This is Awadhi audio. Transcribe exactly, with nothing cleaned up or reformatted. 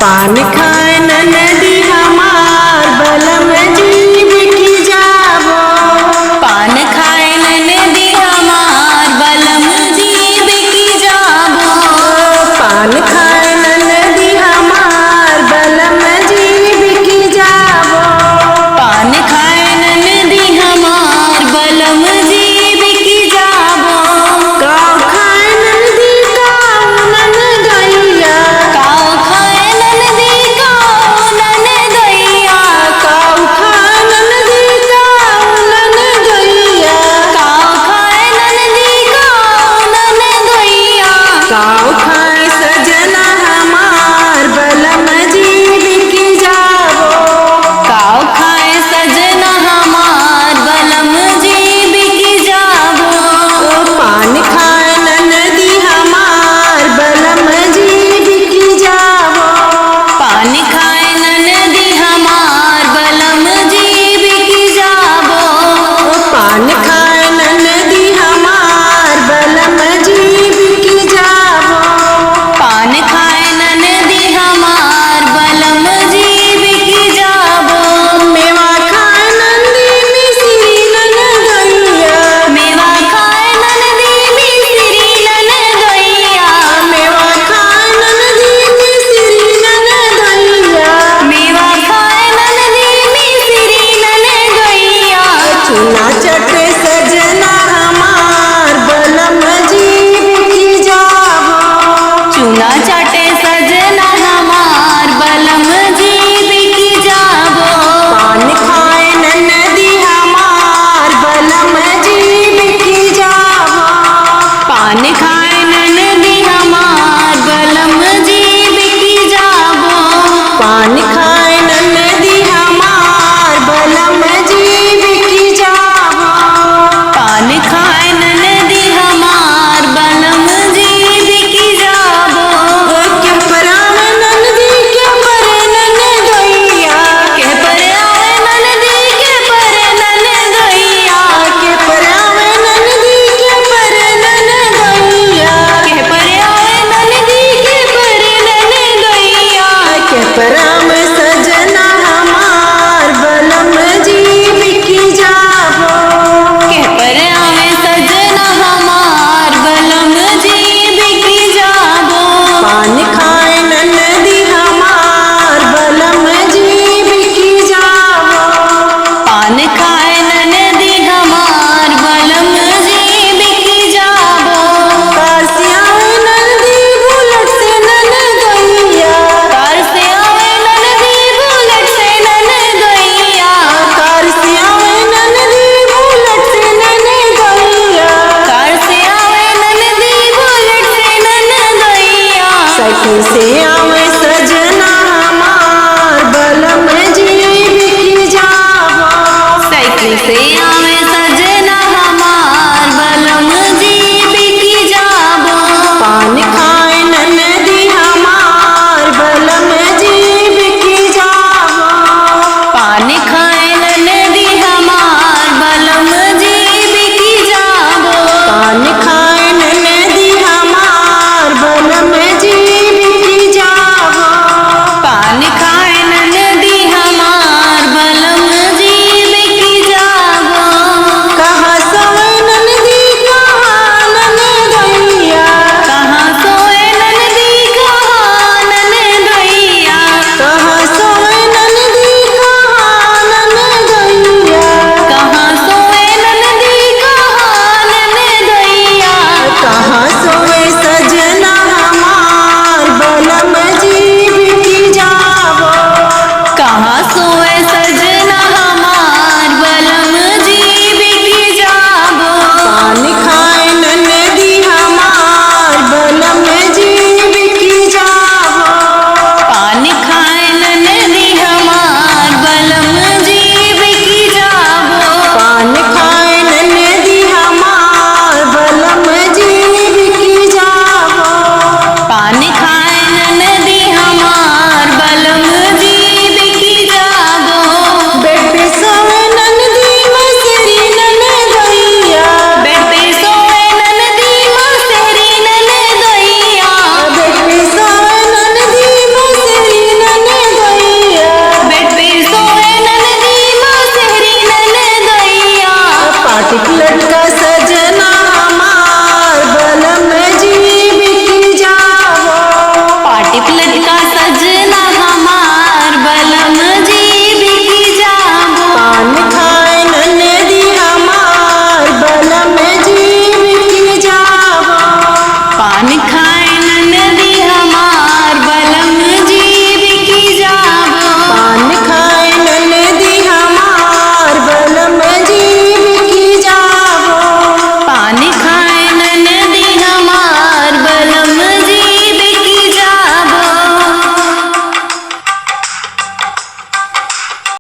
पान खाए ननदी हमार बलम जी बिकी जाबो। पान खाए ननदी हमार बलम जी बिकी जाबो। पान खाए ननदी हमार बलम जी बिकी जाबो। पान खाए ननदी हमार बलम जी बिकी जाबो। काव खाए ननदी काव ननदोइया। काव खाए ननदी काव ननदोइया। काव खाए ननदी काव ननदोइया। काव खाए ननदी काव ननदोइया। काव खाए सजना हमार बलम जी बिकी जाबो। काव खाए सजना हमार बलम जी बिकी जाबो। पान खाए ननदी हमार बलम जी बिकी जाबो। पान खाए ननदी हमार बलम जी बिकी जाबो। पान खाए ननदी हमार बलम जी बिकी जाबो। पान खाए ननदी हमार बलम जी बिकी जाबो। मेवा खाए ननदी मिश्री ननदोइया। मेवा खाए ननदी मिश्री ननदोइया। मेवा खाए ननदी मिश्री ननदोइया। मेवा खाए ननदी मिश्री ननदोइया। चुना चटे सजना हमार बलम जी बिकी जाबो। चुना चाटे सजना हमार बलम जी बिकी जाबो। पान खाए ननदी हमार बलम जी बिकी जाबो। पान खाए ननदी हमार बलम जी बिकी जाबो। पान खाए ननदी हमार बलम जी बिकी जाबो। पान खाए ननदी हमार बलम जी बिकी जाबो। के पर आवे ननदी के पर ननदोइया। के पर आवे ननदी के पर ननदोइया। के पर आवे ननदी के पर ननदोइया। के पर आवे ननदी के पर ननदोइया। के पर आवे सजना हमार बलम जी बिकी जाबो। के पर आवे सजना हमार बलम जी बिकी जाबो। पान खाए ननदी हमार बलम जी बिकी जाबो। पान खाए ननदी हमार बलम जी बिकी जाबो। कार से आवे ननदी बुलेट से ननदोइया। कार से आवे ननदी बुलेट से ननदोइया। कार से आवे ननदी बुलेट से ननदोइया। कार से आवे ननदी बुलेट से ननदोइया। साइकिल से आवे सजना हमार बलम जी बिकी जाबो। साइकिल से